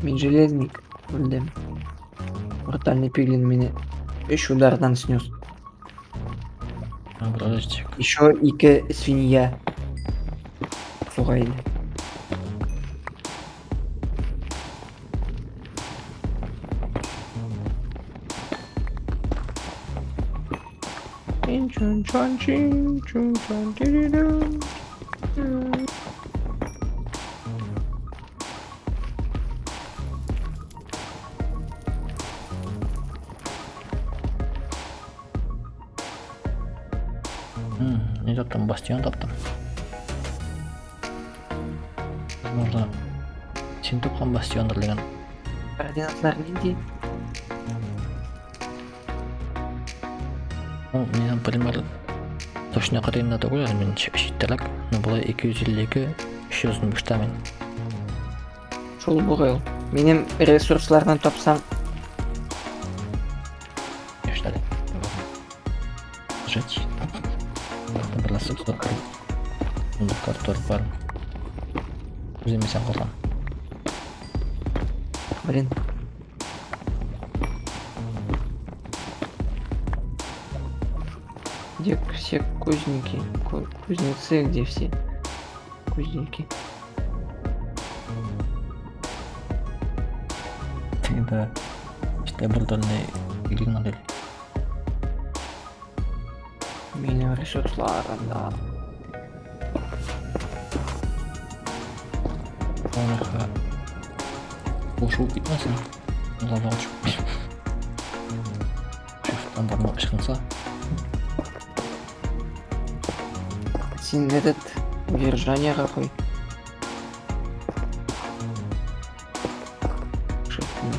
Мин железник. Үлдем. Брутальный пиглин мине өч удардан снес. Подождик. Еще ике свинья. Суга иде. Не таптым, бастион таптым. Возможно, син тапкан бастиондыр дигән. Координатлар нинди? Ну, мин, например, точно карыйм да түгел, мин читтәрәк, но болай 252, 315 мин. Шул бугай ул. Минем ресурсларны тапсаң, Эшләде. Жить. Берләшеп Сундуклар торып бар. Үзем исән калсам. Блин. Где все кузники? Кузнецы, где все кузники? Тогда işte брутальный игры модель. Минем ресурсларым да. Аллаха. Ушел китмәсен. Лава төшеп. Шифттан бармак ычкынса. Син этот удержание какой? Шифтны.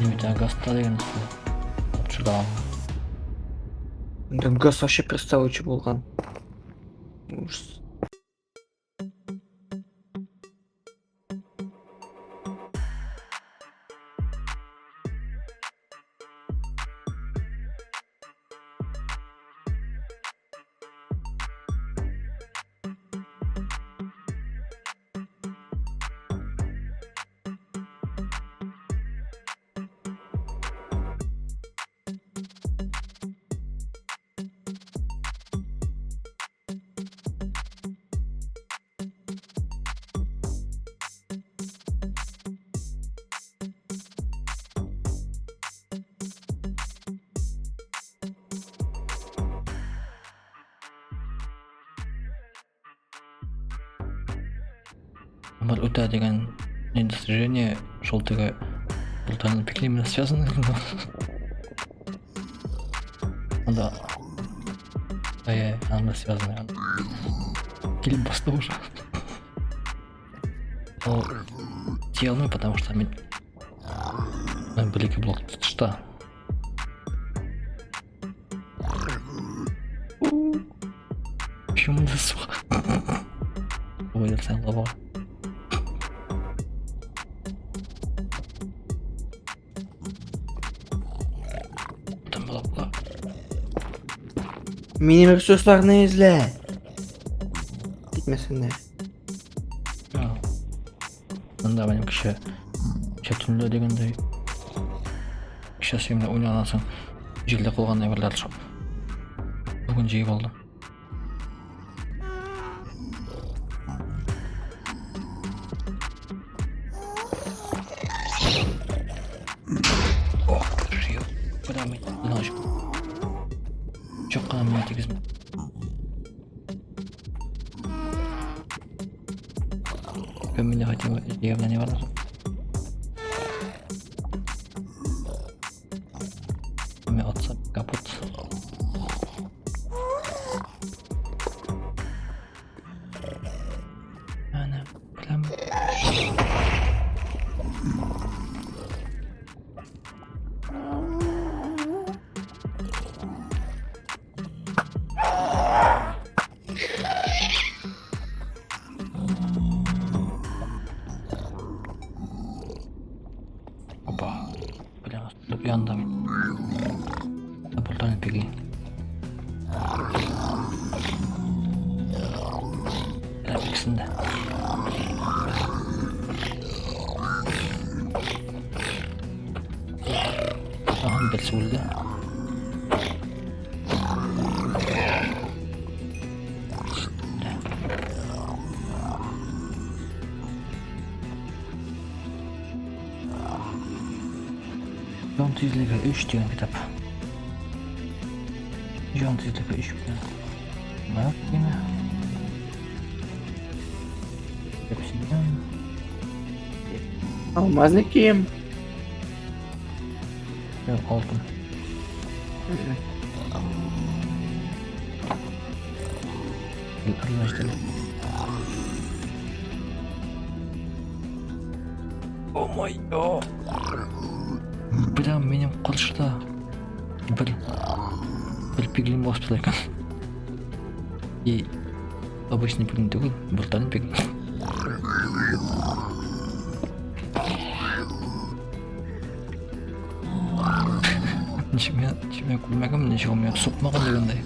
Бит гаста дигән өстендә. Төшерде. Да газ вообще приставучий булган. Ужас. Бер үтә дигән недостижение шул теге брутальный пикли белән связано. Анда Ай, анда связано. Килеп басты уже. Ул тия алмый, потому что мин бер ике блок тышта. Почему сука? Выделся лава. Там была. Минем ресурсларны эзлә. Китмәсеннәр. Анда минем кеше төнлә дигәндәй. Кеше син белән уйнаганнан соң җирдә калган әйберләр шул. Бүген җыеп алдым. Ох, жил. Куда мы? Ночь. Чок кына миңа тигезмә. Кем мине хотел явно не важно. Мин атса капут. Әнә, беләм. Опа. Бля, янда мин. Брутальный пиглин. Берсендә. Ага, берсе үлде. Җан тизлеге 3 дигән китап. Җан тизлеге 3 дигән. Бак киме? Обсидиан. Алмазный кием. Юк, алтын. Аралаштырды. О май о. Прям минем каршыда бер пиглин басып тора икән. И обычный пиглин түгел, брутальный пиглин. Ничек мин күрмәгәнмен, ничек ул миңа сукмаган дигәндәй.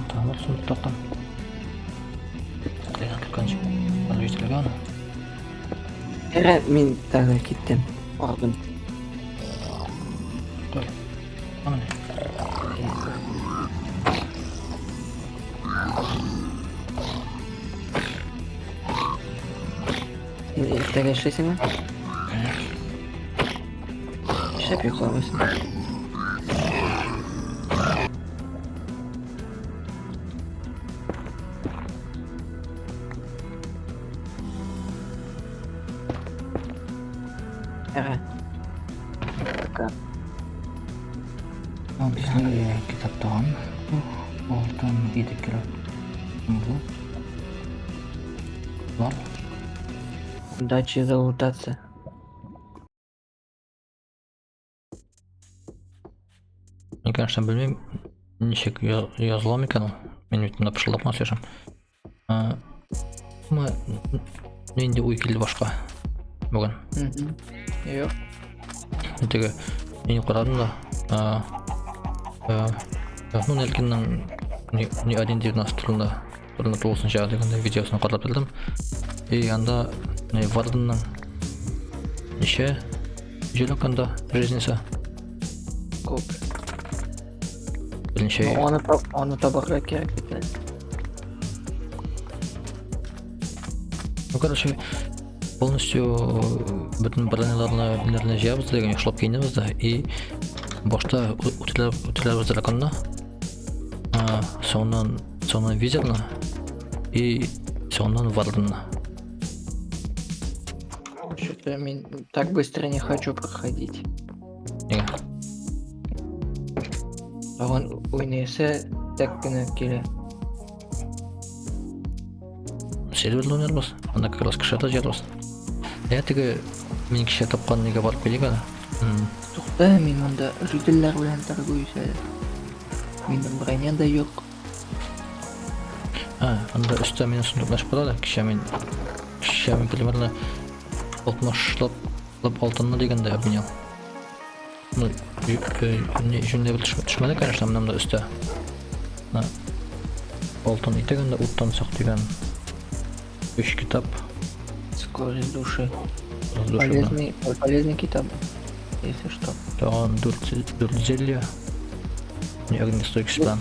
Тагын бер сундук таптым. Кайдан килгән Аны җителгән аны. Әгә, мин тагы киттем. Алдым. Кой. Аны. Син иртәгә эшлисеңме? Конечно. Нишләп йокламыйсың? Әгә. Пока. Ал безнең китап тагын. Алтын иде кирәк. Бу. Бар. Удачи залутаться. Мин, конечно, белмим, ничек языла микән ул. Мин бит монда пышылдап кына сөйләшәм. Ма нинди уй килде башка бүген? Юк. Теге мин карадым да, ну, Нелкинның не один девятнадцать турында тулысынча дигәндәй видеосын карап белдем. И анда не Варденның ничә җиләк анда жизнесы? Күп. Берничә Аны аны табарга кирәк бит әле. Ну, короче, полностью бөтен броняларны неләрне җыябыз дигән яхшылап киенәбез дә и башта үтеләбез драконны, соңыннан визерны и соңыннан варденны. Что-то мин так быстро не хочу проходить. Нигә? Тагын уйныйсы так кенә килә. Серверда уйнарбыз. Анда как раз кеше дә җыярбыз. Ә теге мин кеше тапкан нигә барып килик әле. Тукта, мин монда жительләр белән торгуюсь әле. Минем броня да юк. А, анда өстә минем сундук ачып кара әле. Кичә мин примерно 60лап алтынны дигәндә обменял. Ну, не җүнләп төшмәде, конечно, менә монда өстә. Менә алтын итегендә уттан сак дигән өч китап. Скорость души. Души. Полезный китап. Если что. Тагын дүрт зелье. Не огнестойкость белән.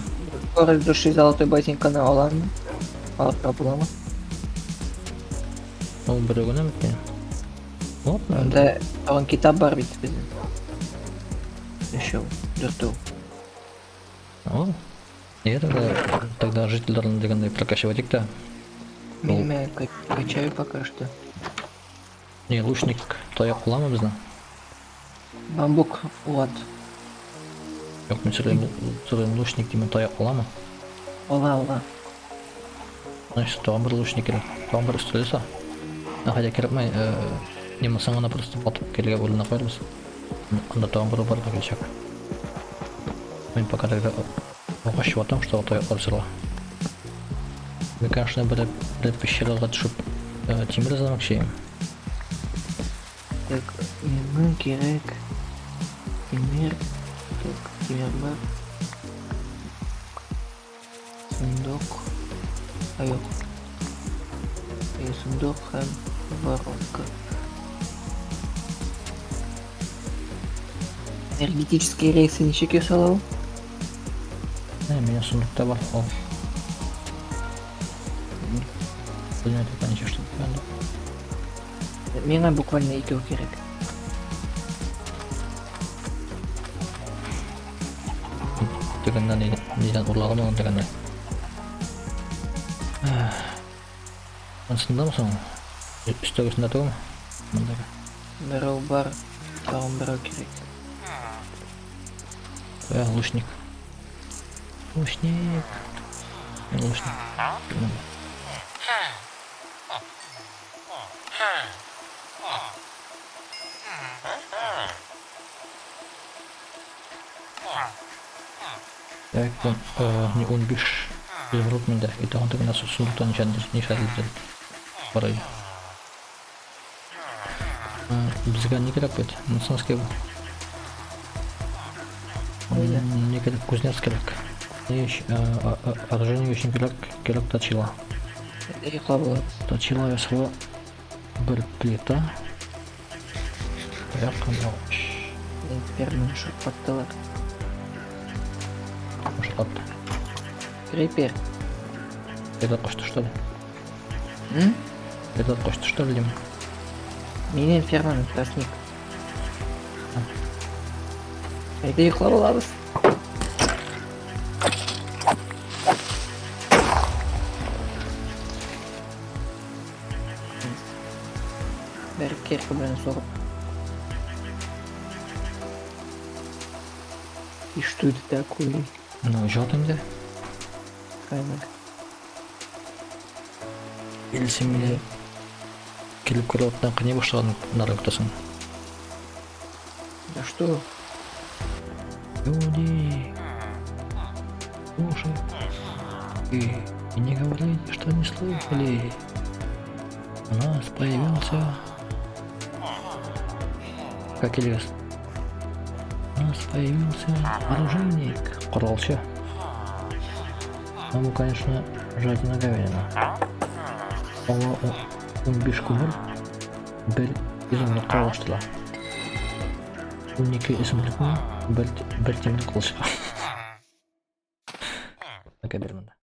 Скорость души золотой ботинканы аламмы? Алырга буламы? Ул берәү генә бит. Ладно. Анда тагын китап бар бит безнең. Өчәү, дүртәү. О. Я тогда жительләрне дигәндәй прокачивать итик тә. Мин мә качаю пока что. Не, лучник таяк буламы безнең? Бамбук вот. Юк, мин сорыйм, лучник димән таяк буламы? Ала, ала. Значит, тагын бер лучник кирәк. Тагын бер өстәл яса. А, хотя кирәкмәй, не булсаң гына просто батып килергә урынына куярбыз. Анда тагын бер барырга киләчәк. Мин пока тогда агач ватам, что таяклар ясарга. Мин, конечно, бер пещерага төшеп, тимер эзләмәкче идем. Так, миңа кирәк тимер. Так, тимер бар. Сундук. А юк. И сундук һәм воронка. Энергетические рельсы ничек ясала ул? Не, минем сундукта бар ул. Белмәдем, это ничего что то. Миңа буквально икәү кирәк. Тегеннән нидән урлаган ул тегеннән. Ансындамы соң? Өстәгесендә түгелме? Мондагы. Берәү бар, тагын берәү кирәк. Лучник. Лучник. Мин лучник. Белмим. Так, не 15 изумруд миндә. И тагын тегенә сундуктан ничәдер бар иде. Безгә ни кирәк бит? Медицинский бу. Ни кирәк? Кузнец кирәк. Оружие өчен кирәк, кирәк точила. Йоклап алабыз. Точила ясала бер плита. Таяк һәм агач. Ферманы шартлаттылар. Шартлатты. Крипер. Пердат кочты, что ли? М? Пердат кочты, что ли, дим? Минем ферманы тростник. Әйдә йоклап алабыз. Бер кирка белән сугып. И что это такое? Ну, җот инде. Кайнак. Или син мине килеп керү артыннан кыйный башлаган нары көтәсең. Да что? Люди, слушай, и не говорите, что не слышали. У нас появился... Как Ильяс? У нас появился оружейник. Коралчы. Ну, конечно, жадина говядина. Аңа 15 күмер, бер изумрудка алыштыра. 12 изумрудны бер темир кылычка. Әкә бир монда.